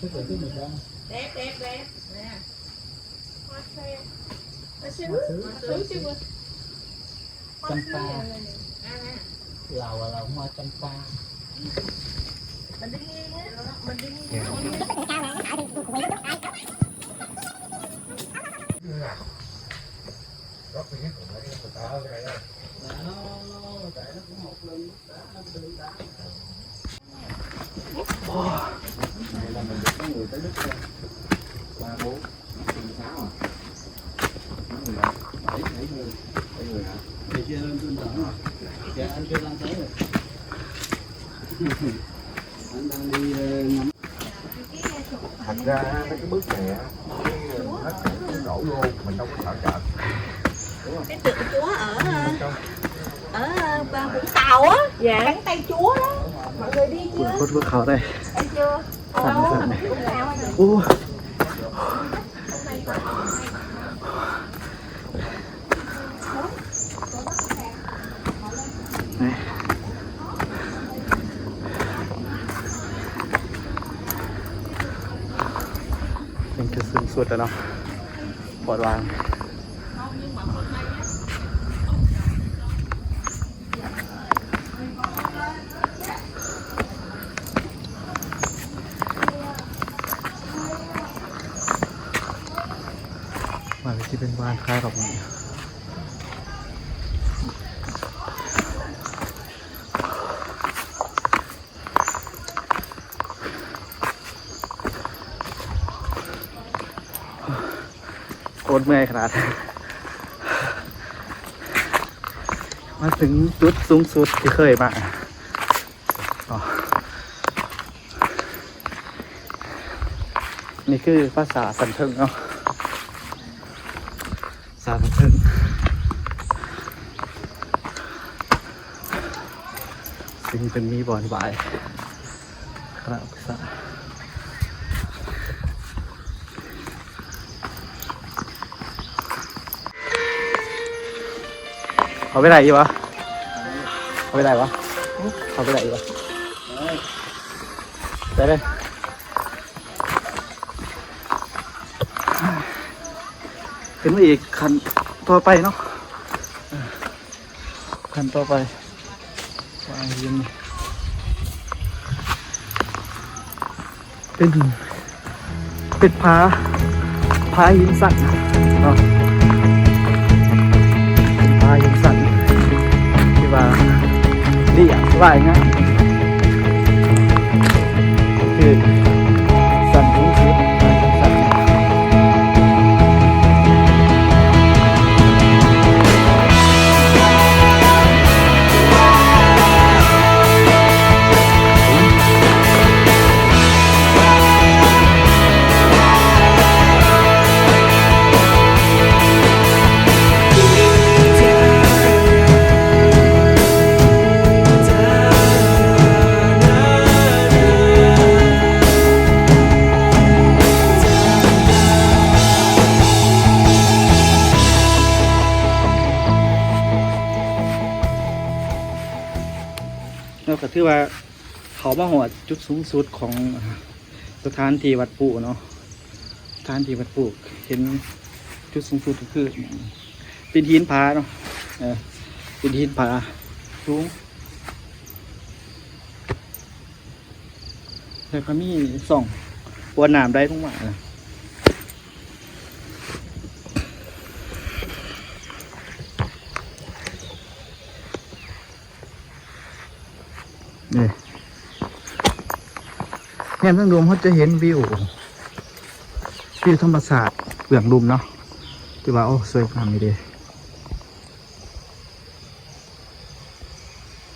ຈຳປາ ລາວວ່າລາວຫົວຈຳປາ. Thật ra mấy cái bước này á, nó đổ vô mình đâu có thả chậm. Cái tượng Chúa ở, ở Vũng Tàu á, dạ. Cánh tay Chúa đó. Mọi người đi chưa? Khuất bước khó đây. Đi chưa? Sẵn, sẵn này. Vũng Tàu. Ui. ນີ້ຄືສູງສຸດແລ້ວເນາະ ປອດວາງ. ມັນຊິເປັນບ້ານຄ້າຍດອກໄມ້. ໂຄດເມື່ອຍຂະໜາດ ມາເຖິງຈຸດສູງສຸດທີ່ເຄີຍມາ. ອໍ ນີ້ຄືປາສາດສັນເທິງເນາະ ສາດສັນເທິງ ຊຶ່ງເພິ່ນມີບ່ອນໄຫວ້ ຄະນະປຶກສາ. ເຂົ້າໄປໄດ້ຢູ່ບໍ່? ເຂົ້າໄປໄດ້ບໍ່? ເຂົ້າໄປໄດ້ຢູ່ບໍ່? ໄປເລີຍ. ຂຶ້ນມາອີກຂັ້ນຕໍ່ໄປເນາະ ຂັ້ນຕໍ່ໄປ ວາງຫີນ ເປັນ ເປັນຜາ ຜາຫີນສັ້ນເນາະ ເປັນຜາຫີນສັ້ນທີ່ວ່າລຽບລາຍງາມ ຄືສັ້ນສູງສຸດ ເນາະ ກໍຖືວ່າເຂົ້າມາຮອດຈຸດສູງສຸດຂອງສະຖານທີ່ວັດປູເນາະ ສະຖານທີ່ວັດປູ ເຫັນຈຸດສູງສຸດກໍຄືເປັນຫີນຜາເນາະ ເອີ ເປັນຫີນຜາສູງ ແລ້ວກໍມີຊ່ອງປົວນ້ຳໄຫຼລົງມານະ. ນີ້ ແນມທາງລຸ່ມ ເຮົາຈະເຫັນວິວ ວິວທຳມະຊາດເບື້ອງລຸ່ມເນາະ ທີ່ວ່າ ໂອ້ ສວຍງາມອີ່ຫຼີ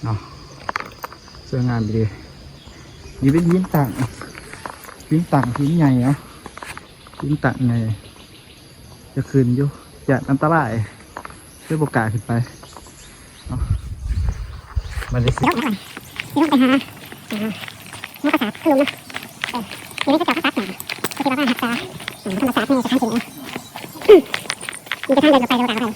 ເນາະ ສວຍງາມອີ່ຫຼີ. ນີ້ເປັນຫີນຕັ້ງ ຫີນຕັ້ງ ຫີນໃຫຍ່ເນາະ ຫີນຕັ້ງໃຫຍ່. ຈະຂຶ້ນຢູ່ ຢ້ານອັນຕະລາຍ ເລີຍບໍ່ກ້າຂຶ້ນໄປເນາະ ມາເລີຍ. ເດີນລົງໄປ ເດີນລົງໄປຫາ ອ່າ ມະກະສາດ ຄືລົງເນາະ ເອີ ຢູ່ໃນເຂົາເຈົ້າເຂົາຕັດໜ້າ ເຂົາຊິວ່າບ້ານຮັກສາ ອ່າ ທຳມະຊາດ ມີສະຖານທີ່ເນາະ ອືມ ມີແຕ່ທາງເດີນລົງໄປ ເດີນລົງໄປເອົາໄດ້ ອືມ.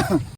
Huh.